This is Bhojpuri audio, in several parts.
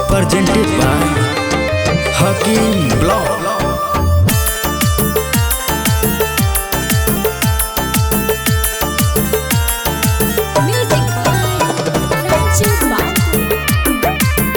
Presented by Hakim Blog. Music by Ranju Babu.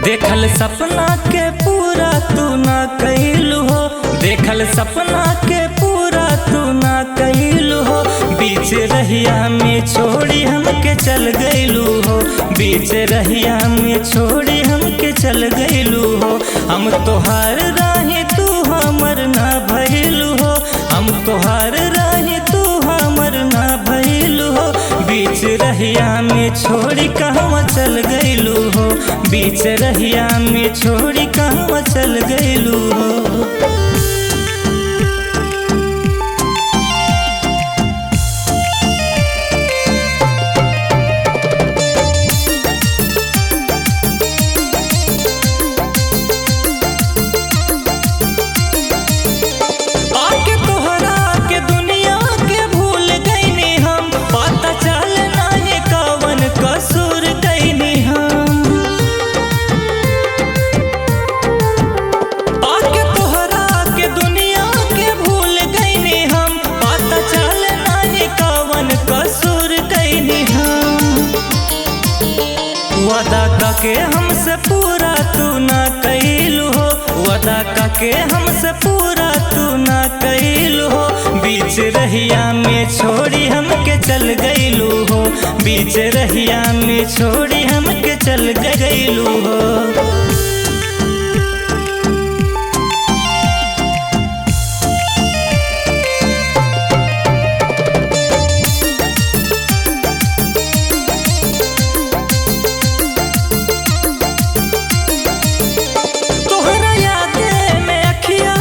देखल सपना के पूरा तू ना कैलू हो, देखल सपना के पूरा तू ना कैलू हो। बीच रहिया में छोड़ी हमके चल गइलू हो, बीच रहिया में छोड़ी हमके चल गइलू हो। हम तोहार राही तू हमर ना भइलू हो, हम तोहार राही तू हमर ना भइलू हो। बीच रहिया में छोड़ी कहवा चल गइलू हो, बीच रहिया में छोड़ी कहवा चल गइलू हो। आके तोहरा के दुनिया के भूल गईनी हम, पता चल नाही कवन कसूर गईनी हम। आके तोहरा के दुनिया के भूल गईनी हम, पता चल नाही कवन कसूर गईनी हम। वादा काके हमसे पूरा तू ना कैलू हो, वादा काके हमसे पूरा तू ना कैलू हो। बीच रहिया में छोड़ी हमके चल गइलू हो, बीच रहिया में छोड़ी हमके चल गइलू हो। तोहरा यादे में अखिया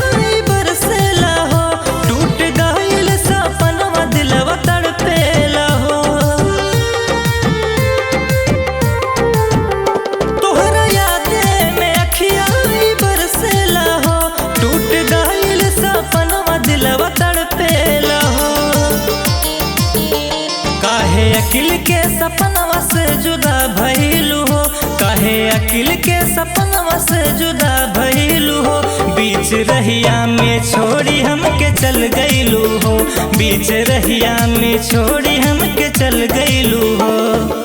बरसेला हो, टूट गइल सपनवा दिलवा तड़पेला हो। तोहरा यादे में अखिया बरसेला हो, टूट गइल सपनवा दिलवा तड़पेला हो। काहे अकिल के सपनवा से जुदा भइलू हो, काहे अकिल के सपनवा से जुदा भइलू हो। बीच रहिया में छोड़ी हमके चल गइलू हो, बीच रहिया में छोड़ी हमके चल गइलू हो।